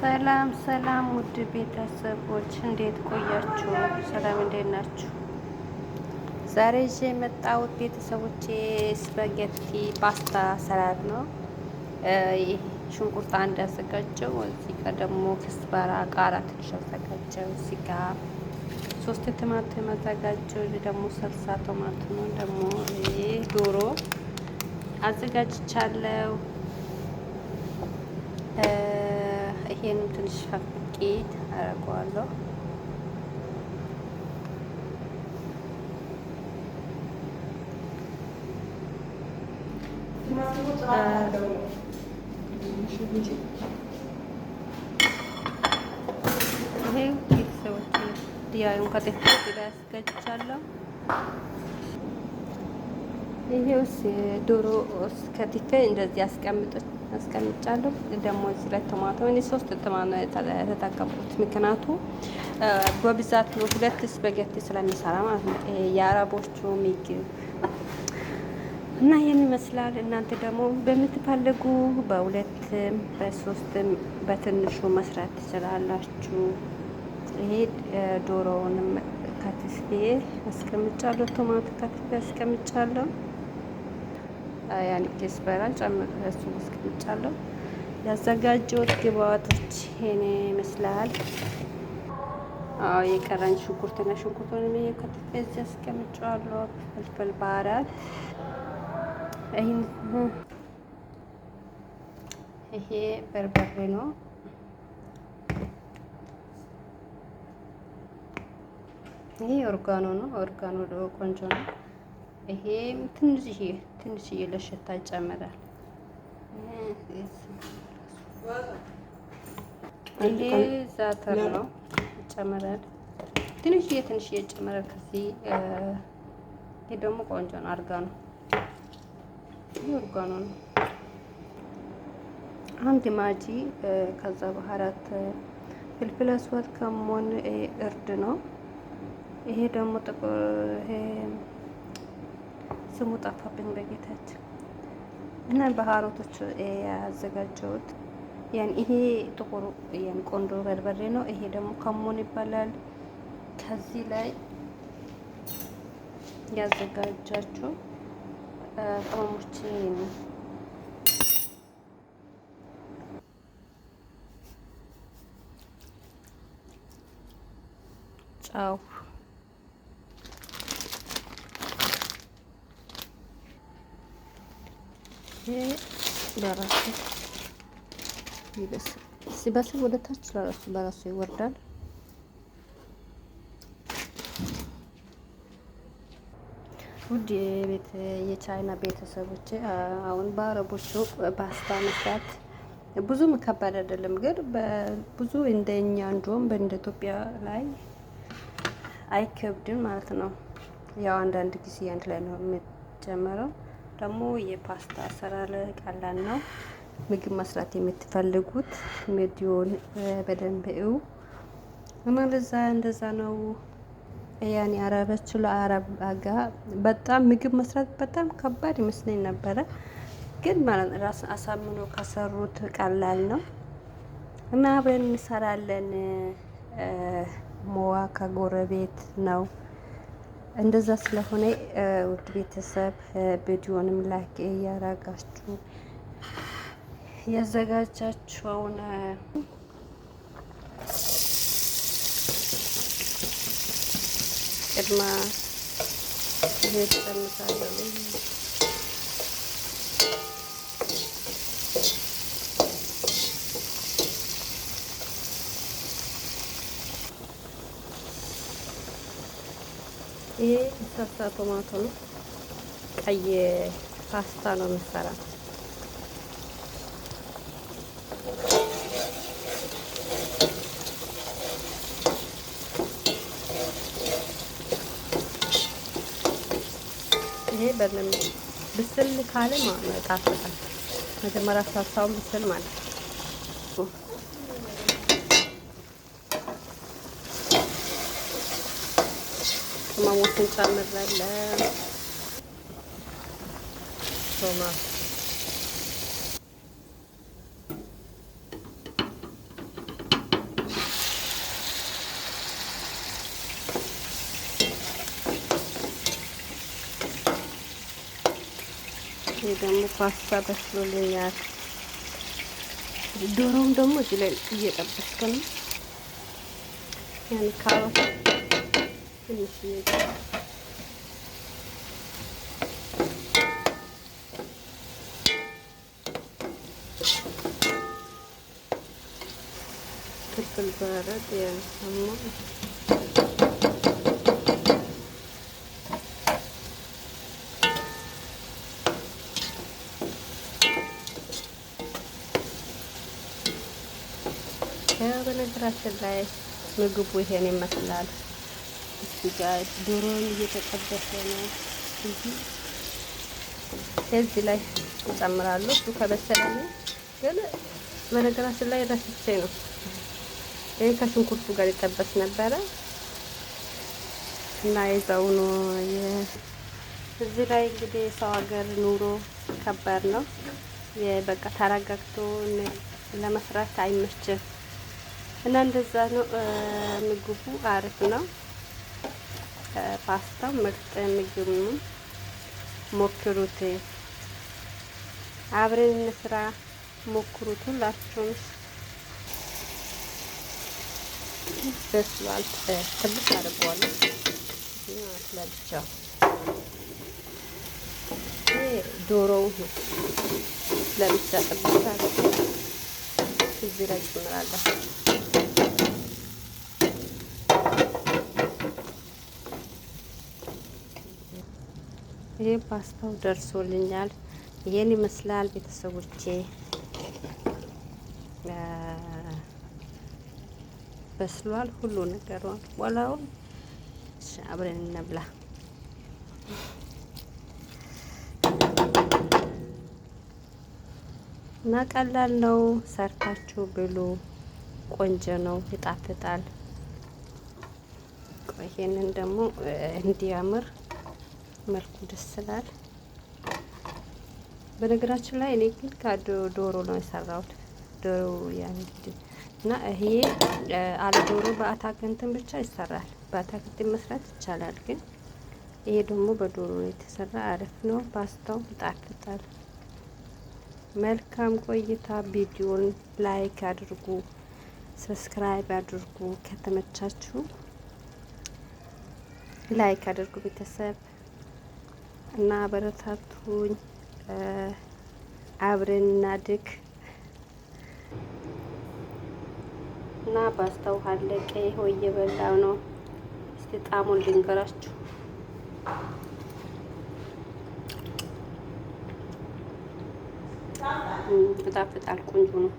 ሰላም ሰላም ውድ ቤተሰቦች እንዴት ቆያችሁ? ሰላም እንዴት ናችሁ? ዛሬ ይዤ የመጣሁት ቤተሰቦቼ ስፓጌቲ ፓስታ አሰራር ነው። ይህ ሽንኩርት አንድ ያዘጋጀው፣ እዚህ ጋር ደግሞ كزبرة ቃራ ትንሽ ያዘጋጀው፣ እዚህ ጋር ሶስት ቲማቲም አዘጋጀው፣ እዚህ ደግሞ ሰልሳ ቶማቶ ነው። ደግሞ ይህ ዶሮ አዘጋጅቻለሁ። ይሄንም ትንሽ ፈቅቄ አደርገዋለሁ። ይሄ ቤተሰቦች ዲያዩን ከጤፍ ላይ አስገጅቻለሁ። ይሄውስ ዶሮ ከትፌ እንደዚህ አስቀምጫለሁ። ደግሞ እዚህ ላይ ቶማቶ እኔ ሶስት ቶማቶ ነው የተጠቀምኩት፣ ምክንያቱ በብዛት ነው ሁለት ስፓጌቲ ስለሚሰራ ማለት ነው። የአረቦቹ ምግብ እና ይህን ይመስላል። እናንተ ደግሞ በምትፈልጉ በሁለትም በሶስትም በትንሹ መስራት ትችላላችሁ። ይሄ ዶሮውንም ከትፌ አስቀምጫለሁ። ቶማቶ ከትፌ አስቀምጫለሁ። ያን كزبرة ጨምር እሱ አስቀምጫለሁ። ያዘጋጀሁት ግብአቶች ይሄን ይመስላል። አዎ የቀረኝ ሽንኩርትና ሽንኩርቱንም ከትፌ እዚህ አስቀምጫለሁ። فلفل بهارات ይሄ በርበሬ ነው። ይሄ oregano ነው። Oregano ቆንጆ ነው። ይሄም ትንሽዬ ትንሽዬ ለሽታ ይጨምራል። ይሄ زعتر ነው ይጨምራል። ትንሽዬ ትንሽዬ ይጨምራል። ከዚህ ይሄ ደግሞ ቆንጆ ነው። Oregano ይሄ oregano ነው። አንድ ማጂ ከዛ بهارات فلفل أسود كمون እርድ ነው። ይሄ ደግሞ ጥቁር ይሄ ስሙ ጠፋብኝ በጌታችን እና ባህሮቶች ያዘጋጀሁት ያን ይሄ ጥቁር ያን ቆንዶ በርበሬ ነው። ይሄ ደግሞ ከሙን ይባላል። ከዚህ ላይ ያዘጋጃቸው ቅመሞች ነው። ጨው በራሱ ይበስል። ሲበስል ወደ ታች ለራሱ በራሱ ይወርዳል። ውድ የቤት የቻይና ቤተሰቦች አሁን በአረቦቹ ፓስታ መስራት ብዙም ከባድ አይደለም፣ ግን ብዙ እንደኛ እንደውም በእንደ ኢትዮጵያ ላይ አይከብድም ማለት ነው። ያው አንዳንድ ጊዜ አንድ ላይ ነው የሚጨመረው። ደግሞ የፓስታ አሰራር ቀላል ነው። ምግብ መስራት የምትፈልጉት ቪዲዮን በደንብ እዩ እና ለዛ እንደዛ ነው። ያኔ አረበቹ ለአረብ ጋ በጣም ምግብ መስራት በጣም ከባድ ይመስለኝ ነበረ፣ ግን ማለት ራስን አሳምኖ ከሰሩት ቀላል ነው እና አብረን እንሰራለን። ሞዋ ከጎረቤት ነው። እንደዛ ስለሆነ ውድ ቤተሰብ ቪዲዮንም like እያረጋችሁ ያዘጋጃችሁን ቅድማ ይሄ ትጨምራለሁ። ይሄ صلصة tomato ነው። ቀይ ፓስታ ነው የምሰራ። ይሄ በደንብ ብስል ካለ ማለት ነው ይጣፍጣል። መጀመሪያ ሳልሳውን ብስል ማለት ነው። ቅመሞችን ጨምራለን። Tomato. ደግሞ ፓስታ በስሎልኛል። ዶሮም ደግሞ እዚህ ላይ እየጠበስኩ ነው። ያን ካሮት ትንሽ ፍልፍል በረድ ደግሞ በነገራችን ላይ ምግቡ ይሄን ይመስላል። እዚህ ጋር ዶሮን እየተጠበሰ ነው። እዚህ ላይ እጨምራለሁ። እሱ ከበሰለልኝ ግን በነገራችን ላይ ረስቼ ነው። ይሄ ከሽንኩርቱ ጋር ይጠበስ ነበረ እና የዛው ነው። እዚህ ላይ እንግዲህ የሰው ሀገር ኑሮ ከባድ ነው። በቃ ተረጋግቶ ለመስራት አይመችም እና እንደዛ ነው። ምግቡ አሪፍ ነው። ፓስታው ምርጥ ምግብ ነው። ሞክሩት፣ አብረን እንስራ። ሞክሩት ሁላችሁም። በስሏል። ጥብስ አድርገዋለሁ ለብቻው። ዶሮው ለብቻ ጥብስ አድርጌ እዚህ ላይ ጨምራለሁ። ይሄ ፓስታው ደርሶልኛል። ይሄን ይመስላል ቤተሰቦቼ። በስሏል ሁሉ ነገሯ ወላውን። እሺ አብረን እንብላ። እና ቀላል ነው፣ ሰርታችሁ ብሉ። ቆንጆ ነው፣ ይጣፍጣል። ይሄንን ደግሞ እንዲያምር መልኩ ደስ ይላል። በነገራችን ላይ እኔ ግን ከዶሮ ነው የሰራሁት። ዶሮ ያን እና ይሄ አለ ዶሮ በአታክልትም ብቻ ይሰራል። በአታክልት መስራት ይቻላል። ግን ይሄ ደግሞ በዶሮ ነው የተሰራ። አሪፍ ነው። ፓስታው ይጣፍጣል። መልካም ቆይታ። ቪዲዮን like አድርጉ፣ subscribe አድርጉ። ከተመቻችሁ like አድርጉ ቤተሰብ እና አበረታቱኝ። አብረን እናድግ እና ፓስታው አለቀ። ይኸው እየበላው ነው። እስቲ ጣሙን ልንገራችሁ። ይጣፍጣል። ቆንጆ ነው።